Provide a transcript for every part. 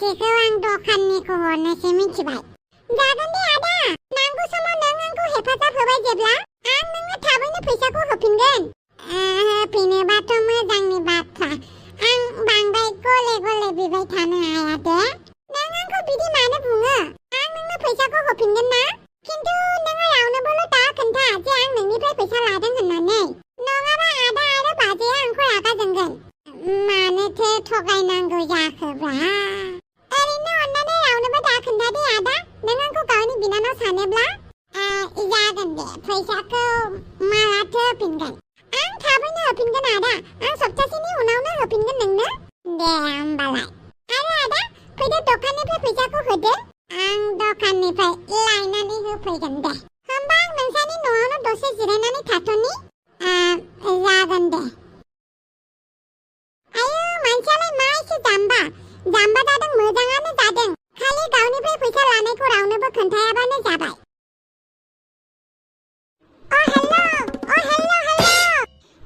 मिथिखौ आं दखाननिखौ हरनोसै मिथिबाय। जागोन दे आदा, नांगौ समाव नों आंखौ हेफाजाब होबाय जेब्ला आं नोंनो थाबैनो फैसाखौ होफिनगोन। होफिनोबाथ' मोजांनि बाथ्रा। आं बांद्राय गले गले बिबाय थानो हाया दे। नों आंखौ बिदि मानो बुङो? आं नोंनो फैसाखौ होफिनगोन ना? खिन्थु नोङो रावनोबोल' दा खोन्था जे आं नोंनिफ्राय फैसा लादों होननानै। नङाबा आदा आरो बाजैया आंखौ रागा जोंगोन। मानोथो थगायनांगौ जाखोब्रा? ओरैनो अन्नानै रावनोबो दा खोन्था दे आदा, नों आंखौ गावनि बिनानाव सानोब्ला। जागोन दे, फैसाखौ मालाथो होफिनगोन? आं थाबैनो होफिनगोन आदा, आं सप्तासेनि उनावनो होफिनगोन नोंनो। दे होमबालाय। आरो आदा, फैदो दखाननिफ्राय फैसाखौ होदो। आं दखाननिफ्राय लायनानै होफैगोन दे। होमबा आं नोंसानि न'आवनो दसे जिरायनानै थाथ'नि। जागोन दे। आयौ, मानसियालाय मा एसे जाम्बा जादों, मोजाङानो जादों। खालि गावनिफ्राय फैसा लानायखौ रावनोबो खोन्थायाबानो जाबाय।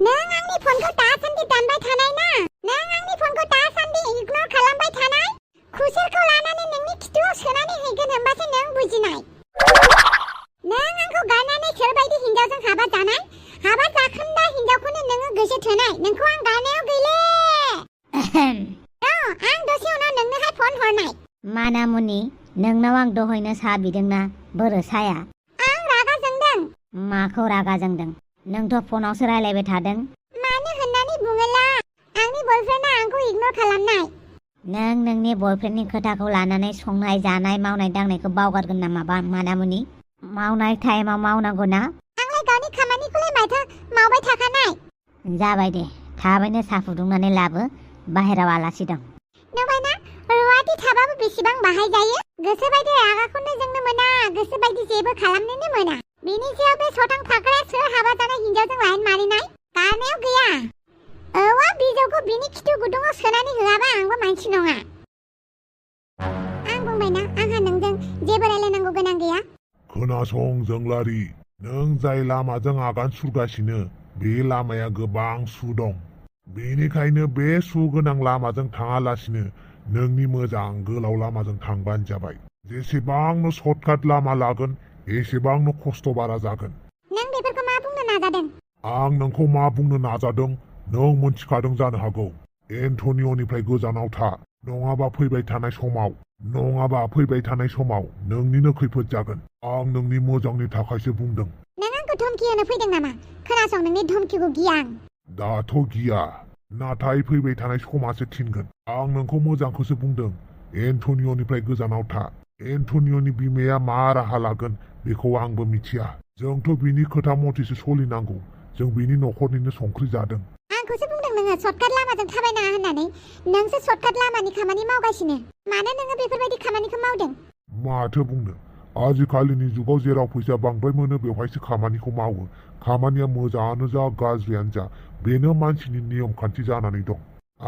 नों आंनि फनखौ दासान्दि दानबाय थानाय ना? नों आंनि फनखौ दासान्दि इगनर खालामबाय थानाय? खुसेरखौ लानानै नोंनि खिथुआव सोनानै हैगोन होमबासो नों बुजिनाय। नों आंखौ गारनानै सोरबायदि हिनजावजों हाबा जानाय? हाबा जाखोन्दा हिनजावखौनो नोङो गोसो थोनाय। नोंखौ आं गारनायाव गैले। आं दसे उनाव नोंनोहाय फन हरनाय। मानामुनि, नोंनाव आं दहायनो साहा बिदोंना, बोरो साया? आं रागा जोंदों। माखौ रागा जोंदों? नोंथ' फनावसो रायलायबाय थादों। मानो होननानै बुङोला, आंनि बयफ्रेन्डआ आंखौ इगनर खालामनाय। नों नोंनि बयफ्रेन्डनि खोथाखौ लानानै संनाय जानाय मावनाय दांनायखौ बावगारगोन नामा मानामुनि? मावनाय टाइमाव मावनांगौ ना? आंलाय गावनि खामानिखौलाय माथो मावबाय थाखानाय। जाबाय दे, थाबैनो साहा फुदुंनानै लाबो, बाहेराव आलासि दं। नुबायना, रुवाथि थाबाबो बेसेबां बाहायजायो। गोसोबायदि रागाखौनो जोंनो मोना, गोसोबायदि जेबो खालामनोनो मोना। बिनि सायाव बे सथां फाग्लाया सोर हाबा जानाय हिनजावजों लाइन मारिनाय? गारनायाव गैया। औवा बिजौखौ बिनि खिथु गुदुङाव सोनानै होआबा आंबो मानसि नङा। आं बुंबायना, आंहा नोंजों जेबो रायलायनांगौ गोनां गैया। खोनासं जोंलारि, नों जाय लामाजों आगान सुरगासिनो बे लामाया गोबां सु दं। बेनिखायनो बे सु गोनां लामाजों थाङालासिनो नोंनि मोजां गोलाव लामाजों थांबानो जाबाय। जेसेबांनो सर्टकाट लामा लागोन एसेबांनो खस्थ' बारा जागोन। नों बेफोरखौ मा बुंनो नाजादों? आं नोंखौ मा बुंनो नाजादों नों मोनथिखादों जानो हागौ। एन्टनिय'निफ्राय गोजानाव था, नङाबा फैबाय थानाय समाव नोंनिनो खैफोद जागोन। आं नोंनि मोजांनि थाखायसो बुंदों। नों आंखौ धमकि होनो फैदों नामा? खोनासं, नोंनि धमकिखौ गिया आं। दाथ' गिया, नाथाय फैबाय थानाय समासो थिनगोन। आं नोंखौ मोजांखौसो बुंदों। एन्टनिय'निफ्राय गोजानाव था। एन्टनिय'नि बिमाया मा राहा लागोन बेखौ आंबो मिथिया। जोंथ' बिनि खोथा मथेसो सोलिनांगौ। जों बिनि न'खरनिनो संख्रि जादों। आंखौसो बुंदों नोङो सर्टकाट लामाजों थाबायनाङा होननानै। नोंसो सर्टकाट लामानि खामानि मावगासिनो। मानो नोङो बेफोरबायदि खामानिखौ मावदों? माथो बुंनो, आजिखालिनि जुगाव जेराव फैसा बांद्राय मोनो बेवहायसो खामानिखौ मावो। खामानिया मोजाङानो जा गाज्रियानो जा, बेनो मानसिनि नियम खान्थि जानानै दं।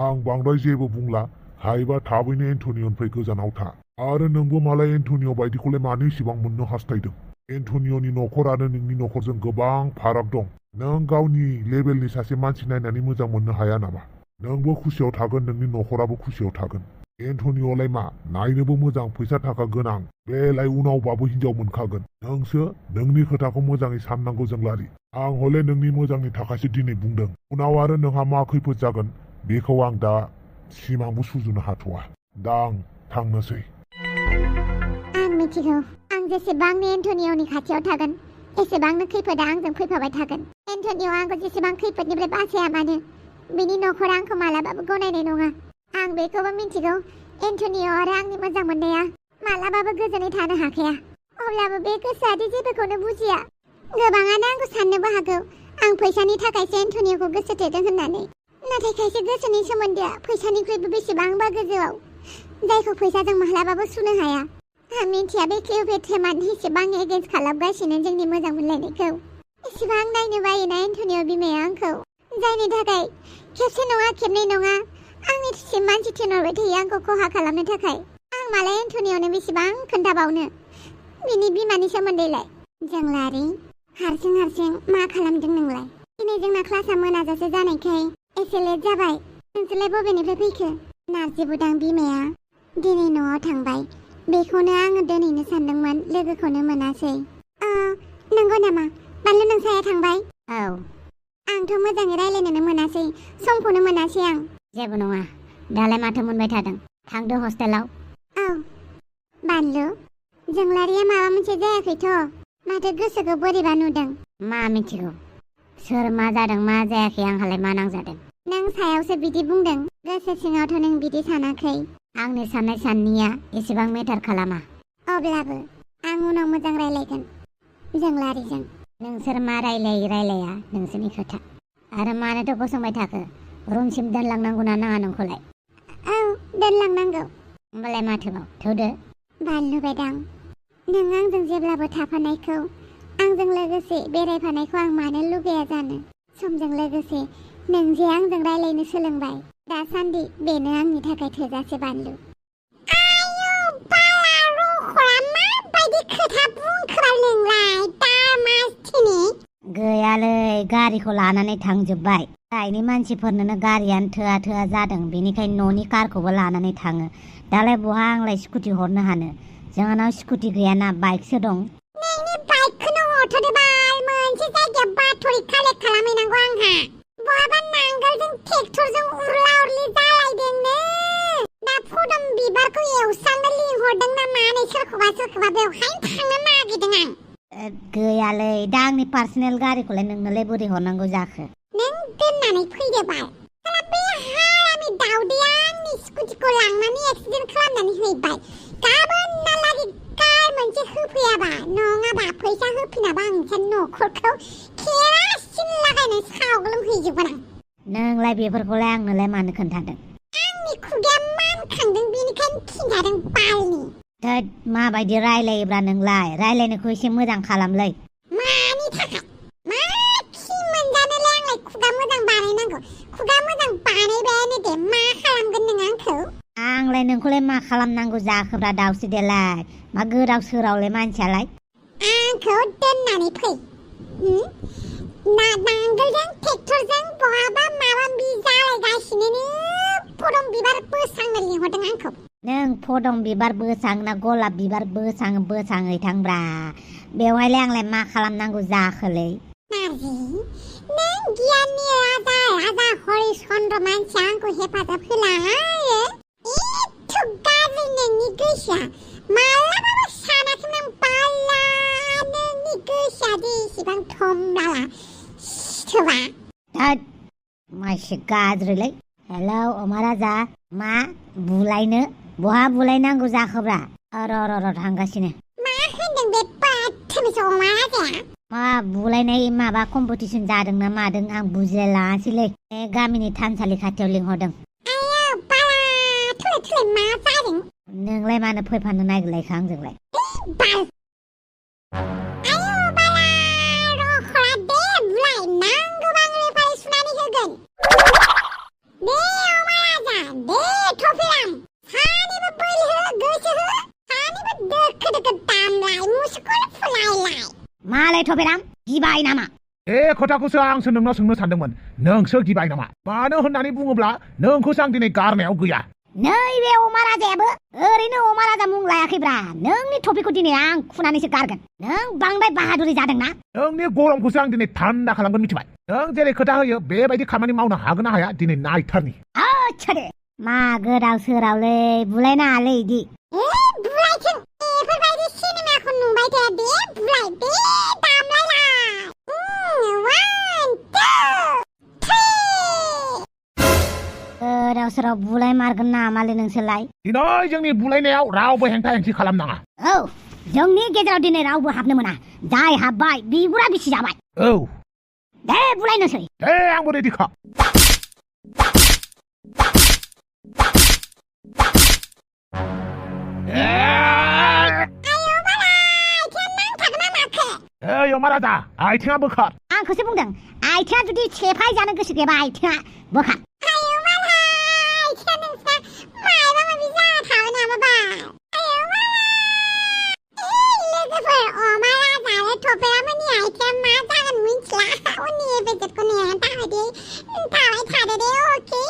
आं बांद्राय जेबो बुंला, हायोबा थाबैनो एन्टनिय'निफ्राय गोजानाव था। आरो नोंबो मालाय एन्टनिय' बायदिखौलाय मानो इसेबां मोननो हास्थायदों? एन्टनिय'नि न'खर आरो नोंनि न'खरजों गोबां फाराग दं। नों गावनि लेभेलनि सासे मानसि नायनानै मोजां मोननो हाया नामा? नोंबो खुसियाव थागोन, नोंनि न'खराबो खुसियाव थागोन। एन्टनिय'लाय मा, नायनोबो मोजां, फैसा थाखा गोनां, बेलाय उनावबाबो हिनजाव मोनखागोन। नोंसो नोंनि खोथाखौ मोजाङै साननांगौ जोंलारि। आं हले नोंनि मोजांनि थाखायसो दिनै बुंदों। उनाव आरो नोंहा मा खैफोद जागोन बेखौ आं दा सिमांबो सुजुनो हाथ'वा। दा आं थांनोसै। आं मिथिगौ, आं जेसेबांनो एन्टनिय'नि खाथियाव थागोन एसेबांनो खैफोदा आंजों फैफाबाय थागोन। एन्टनिय'आ आंखौ जेसेबां खैफोदनिफ्राय बासाया मानो, बिनि न'खरा आंखौ मालाबाबो गनायनाय नङा। आं बेखौबो मिथिगौ, एन्टनिय' आरो आंनि मोजां मोननाया मालाबाबो गोजोनै थानो हाखाया। अब्लाबो बे गोसोआदि जेबोखौनो बुजिया। गोबाङानो आंखौ साननोबो हागौ आं फैसानि थाखायसो एन्टनिय'खौ गोसो थोदों होननानै। नाथाय खायसे गोसोनि सोमोन्दोआ फैसानिख्रुइबो बेसेबांबा गोजौआव, जायखौ फैसाजों मालाबाबो सुनो हाया। आं मिथिया बे क्लिअ'पेट्राया मानो एसेबां एगेन्स्ट खालामगासिनो जोंनि मोजां मोनलायनायखौ। एसेबां नायनो बायोना एन्टनिय' बिमाया आंखौ, जायनि थाखाय खेबसे नङा खेबनै नङा आंनिसिम मानसि थिनहरबाय थायो आंखौ खहा खालामनो थाखाय। आं मालाय एन्टनिय'नो बेसेबां खोन्थाबावनो बिनि बिमानि सोमोन्दैलाय। जोंलारि, हारसिं मा खालामदों नोंलाय? दिनै जोंना क्लासआ मोनाजासे जानायखाय एसे लेट जाबाय। नोंसोरलाय बबेनिफ्राय फैखो? नारजि बुदां बिमाया दिनै न'आव थांबाय बेखौनो आङो दोनैनो सानदोंमोन लोगोखौनो मोनासै नंगौ नामा बानलु नोंसाया थांबाय औ आंथ' मोजाङै रायलायनोनो मोनासै समखौनो मोनासै आं जेबो नङा दालाय माथो मोनबाय थादों थांदो हस्टेलाव औ बानलु जोंलारिया माबा मोनसे जायाखैथ' माथो गोसोखौ बोरैबा नुदों मा मिथिगौ सोर मा जादों मा जायाखै आंहालाय मा नांजादों नों सायावसो बिदि बुंदों गोसो सिङावथ' नों बिदि सानाखै आंनि साननाय साननिया एसेबां मेटार खालामा अब्लाबो आं उनाव मोजां रायलायगोन जोंलारिजों नोंसोर मा रायलाया नोंसोरनि खोथा आरो मानोथ' गसंबाय थाखो रुमसिम दोनलांनांगौ ना नाङा नोंखौलाय औ दोनलांनांगौ होमबालाय माथोबाव थौदो बानलु बेदां नों आंजों जेब्लाबो थाफानायखौ आंजों लोगोसे बेरायफानायखौ आं मानो लुगैया जानो समजों लोगोसे नों जे आंजों रायलायनो सोलोंबाय दासान्दि बेनो आंनि थाखाय थोजासे बानलु आयौ बाला रख'आ माबायदि खोथा बुंखोबाय नोंलाय दामासथिनि गैयालै गारिखौ लानानै थांजोब्बाय जायनि मानसिफोरनोनो गारियानो थोआ जादों बेनिखायनो न'नि कारखौबो लानानै थाङो दालाय बहा आंलाय स्कुटि हरनो हानो जोंहानाव स्कुटि गैयाना बाइकसो दं नोंनि बाइकखौनो हरथ'दो बाल मोनसे जायगायाव बाथरि कालेक्ट खालामहैनांगौ आंहा बहाबा नांगोलजों ट्रेक्टरजों उरला उरलि जालायदोंनो दा फदम बिबारखौ एवस्रांनो लिंहरदों ना मानै सोरखौबा बेवहायनो थांनो नागिरदों आं गैयालै दा आंनि पार्सनेल गारिखौलाय नोंनोलाय बोरै हरनांगौ जाखो नों दोननानै फैदो बाल बे हारामि दावदैया आंनि स्कुटिखौ लांनानै एक्सिडेन्ट खालामनानै हैबाय गाबोनहालागै कार मोनसे होफैयाबा नङाबा फैसा होफिनाबा आं नोंसोर न'खरखौ केरासिन लागायनानै सावग्लुंहैजोबगोन आं नोंलाय बेफोरखौलाय आंनोलाय मानो खोन्थादों आंनि खुगाया मानखांदों बेनिखायनो खिन्थादों बालनि थोद माबायदि रायलायोब्रा नोंलाय रायलायनायखौ एसे मोजां खालामलै मानि थाखाय मा खि मोनजानोलाय आंलाय खुगा मोजां बानायनांगौ खुगा मोजां बानायबायानो दे मा खालामगोन नों आंखौ आंलाय नोंखौलाय मा खालामनांगौ जाखोब्रा दावसि देलाय मा गोदाव सोरावलाय मानसियालाय आंखौ दोननानै फै नांगोलजों ट्रेक्टरजों बहाबा माबा जालायगासिनो फदम बिबार बोस्रांनो लिंहरदों आंखौ नों फदम बिबार बोसां ना गलाब बिबार बोसाङै थांब्रा बेवहायलाय आंलाय मा खालामनांगौ जाखोलै नारजि नों गियाननि राजा हरिचन्द्र मानसिया आंखौ हेफाजाब होलाङो एथ' गाज्रि नोंनि गोसोआ मालाबाबो सानाखैमोन आं बाला नोंनि गोसोआ दे इसेबां थमब्लाला सिथोबा थोद मासे गाज्रिलै हेलौ अमाराजा मा बुलायनो बहा बुलायनांगौ जाखोब्रा र' थांगासिनो मा होनदों बे बाथ्रामिसो अमाराजाया मा बुलायनाय माबा कम्पिटिसन जादों ना मादों आं बुजिलाङासैलै गामिनि थानसालि खाथियाव लिंहरदों आयौ बाला थुले मा जादों नोंलाय मानो फैफानो नागिरलायखो आंजोंलाय बाल आयौ बाला रख'आ दे बुलाय नांगौबा रेफारि सुनानै होगोन दे अमाराजा दे थफिराम सानैबो बोल हो गोसो हो सानैबो दोखो दामलाय मुसुखुर फुलायलाय मालाय थफिराम गिबाय नामा खोथाखौसो आंसो नोंनाव सोंनो सानदोंमोन नोंसो गिबाय नामा मानो होननानै बुङोब्ला नोंखौसो आं दिनै गारनायाव गैया नैबे अमाराजायाबो ओरैनो अमाराजा मुं लायाखैब्रा नोंनि टपिकखौ दिनै आं खुनानैसो गारगोन नों बांद्राय बाहादुरि जादोंना नोंनि गरमखौसो आं दिनै थान्दा खालामगोन मिथिबाय नों जेरै खोथा होयो बेबायदि खामानि मावनो हागोन ना हाया दिनै नायथारनि आच्छा दे मा गोदाव सोरावलै बुलायनाङालै इदि बुलायथों बेफोरबायदि सिनेमाखौ नुबाय थाया दे बुलाय दे दामलायलाय 1 2 3 गोदाव सोराव बुलाय मारगोन नामालै नोंसोरलाय दिनै जोंनि बुलायनायाव रावबो हेंथा हेंथि खालामनाङा औ जोंनि गेजेराव दिनै रावबो हाबनो मोना जाय हाबबाय बिगुरा बिसि जाबाय औ दे बुलायनोसै दे आंबो रेडिखा अमाराजा आथिङा बोखार आंखौसो बुंदों आथिङा जुदि सेफाय जानो गोसो गैयाबा आथिङा बोखार Topiramni आइथिया मा जागोन मिथिला उननि एपिसोडखौ नेनानै थाबाय थादो दे ओके